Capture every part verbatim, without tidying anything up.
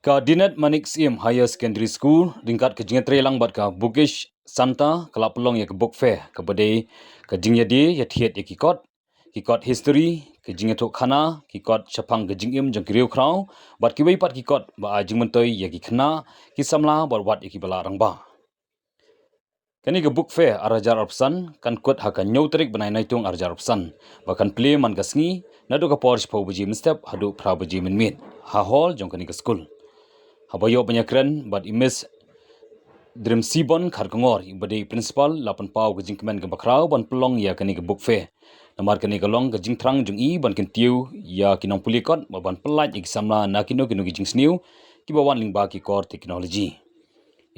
Ka Dinet Manik Syiem Higher Secondary School, ryngkat ka jingïatreilang bad ka Bookish Santa, ka la pynlong ïa ka book fair, kaba dei ka jingïadie ïathied ïa ki kot, ki kot history, ki jingïathuhkhana, ki kot shaphang ka jingim jong ki riewkhraw, bad kiwei pat ki kot ba ai jingmyntoi ïa ki khynnah, ki samla, bad wat ïa kiba la rangbah. Kane ka book fair ar hajar arphew san kan kut ha ka hynñiew tarik bnai Naitung ar hajar arphew san, ba kan plie man ka sngi, naduh ka por shiphew baje mynstep haduh phra baje mynmiet, ha hall jong kane ka skul. Haba ïoh ban ïakren bad i Miss Drimsibon Kharkongor, iba dei principal, la pynpaw ka jingkmen kaba khraw ban pynlong ïa kane ka book fair. Namar kane ka long ka jingthrang jong i ban kyntiew ïa ki nongpule kot, ba ban pyllait ïa ki samla na kino kino ki jingsniew kiba wan lyngba ki kor technology.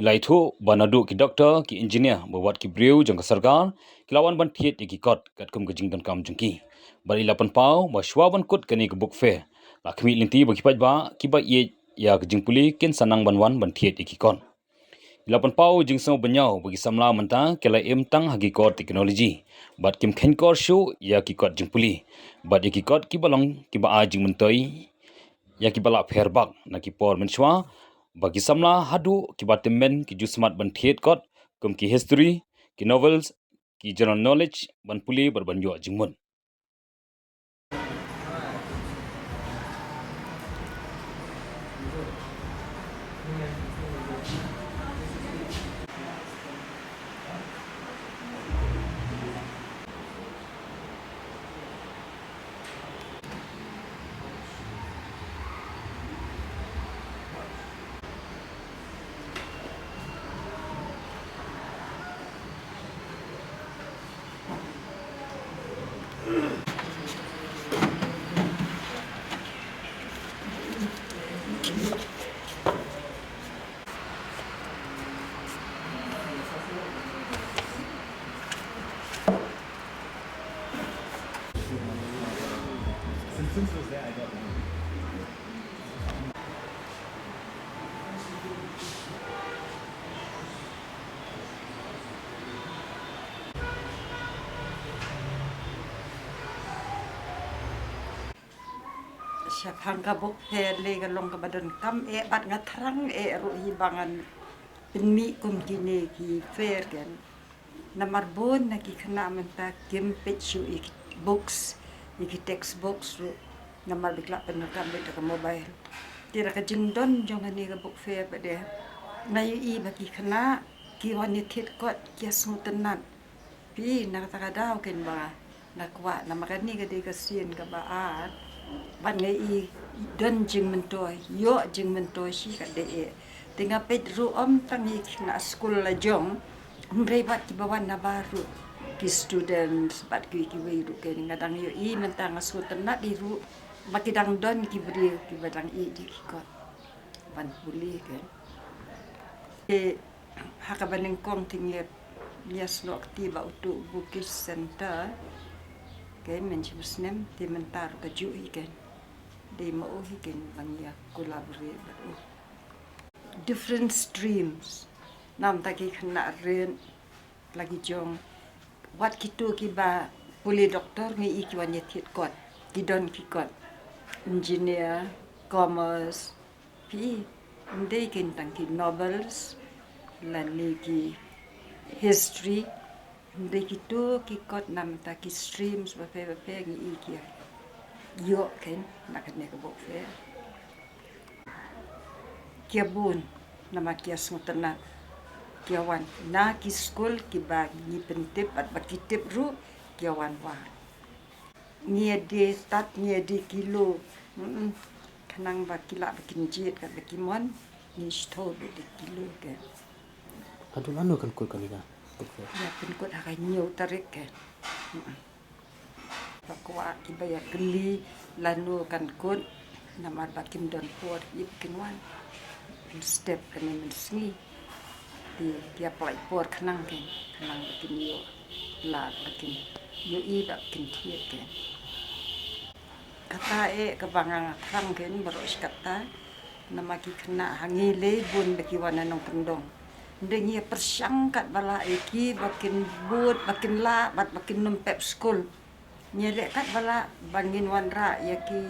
I la ïathuh ba naduh ki doktor, ki engineer, bad wat ki briew jong ka sorkar, ki la wan ban thied ïa ki kot katkum ka jingdonkam jong ki. Bad i la pynpaw ba shuwa ban kut kane ka book fair, la khmih lynti ba ki paidbah kiba ïeit ïa ka jingpule kin sa nang ban wan ban thied ïa ki kot. I la pynpaw jingsngew bynñiaw ba ki samla mynta ki la im tang ha ki kor technology, bad kim kheiñkor shuh ïa ki kot jingpule, bad ïa ki kot kiba long kiba ai jingmyntoi ïa kiba la pher bak na ki por mynshuwa, ba ki samla haduh kiba tymmen ki ju smat ban thied kot, kum ki history, ki novels, ki general knowledge, ban pule bad ban ïoh jingmut. Shaphang ka book fair lei ka long kaba donkam eh bad nga thrang eh ruh hi ba ngan pynmih kum kine ki fair ken. Namar bun na ki khynnah mynta kim peit shuh ïa ki books, ïa ki textbooks ruh. Namar ba ki la pyndonkam beit da ka mobile. Te da ka jingdon jong kane ka book fair pat de, nga ïohi ba ki khynnah ki wan ïathied kot ki ïa sngewtynnat. Phi, na kata ka daw ken ba nga kwah, namar kane ka dei ka sien kaba ar. Bad nga i don jingmyntoi, ïoh jingmyntoi shi katdei eh. Te nga peit ruh ym tang ïa ki khynnah skul la jong, hynrei bad kiba wan na baroh, ki students bad kiwei kiwei ruh ken. Nga dang ïohi mynta, nga sngewtynnat hi ruh ba ki dang don ki briew kiba dang ïeit ïa ki kot ban pule ken. Te ha kaba nyngkong te ngi ïasnoh kti bad uto u Bookish Center. Ken, mynshem snem te mynta ruh kajuh hi ken. Dei ma u hi ken ba ngi ïa collaborate bad u. Different streams. Namar ki khynnah rit la ki jong. Wat kito kiba pule doktor ngi i ki wan ïathied kot, ki don ki kot. Engineer, commerce, phi, ym dei ken tang ki novels lane ki history, ym dei kito ki kot, namar ki streams bapher bapher ngi i ki ïoh ken na kane ka book fair. Ki ïa bun namar ki ïa sngewtynnat, ki ïa wan na ki skul kiba ngi pyntip bad ba ki tip ruh ki ïa wan wad. Ngi ïa die tad, ngi ïa die kilo. Mm-mm. Khnang ba ki lah ba kin jied katba ki mon, ngi shu thoh beit die kilo ken. Haduh lano kan kut kane ka book fair? Ïa pynkut ha ka hynñiew tarik ken. Mm-mm. Ba kwah kiba ïa kylli lano kan kut, namar ba kim don por ïa ba kin wan. Mynstep kane mynsngi. Te ki ïa pynlait por khnang ken, khnang ba kin ïoh lad, ba kin ïohi, ba kin thied ken. Kata eh kaba nga nga thrang ken baroh shi katta. Namar ki khynnah ha ngi lei bun ba ki wan na nongkyndong. Ynda ngi ïa pyrshang katba lah ïa ki ba kin bud, ba kin lah bad ba kin nym pep skul. Ngi ïa leh katba lah ba ngin wanrah ïa ki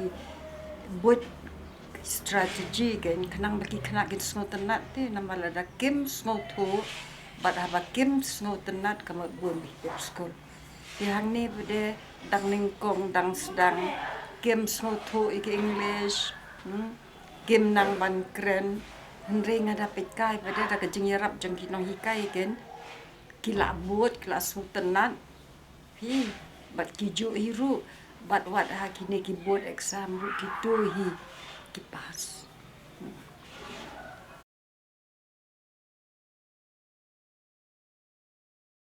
buit strategy kein khnang ba ki khynnah kin sngewtynnat te, namar lada kim sngewthuh bad haba kim sngewtynnat ka mut bun beit skul. Te hangne ba de dang nyngkong dang sdang kim sngewthuh ïa ka English, hmm? Kim nang ban kren, hynrei nga da peit kai ba de da ka jingïarap jong ki nonghikai kein ki la bud, ki la sngewtynnat hi, bad ki ju hi ruh, bad wat ha kine ki board exam ruh kito hi ki pass.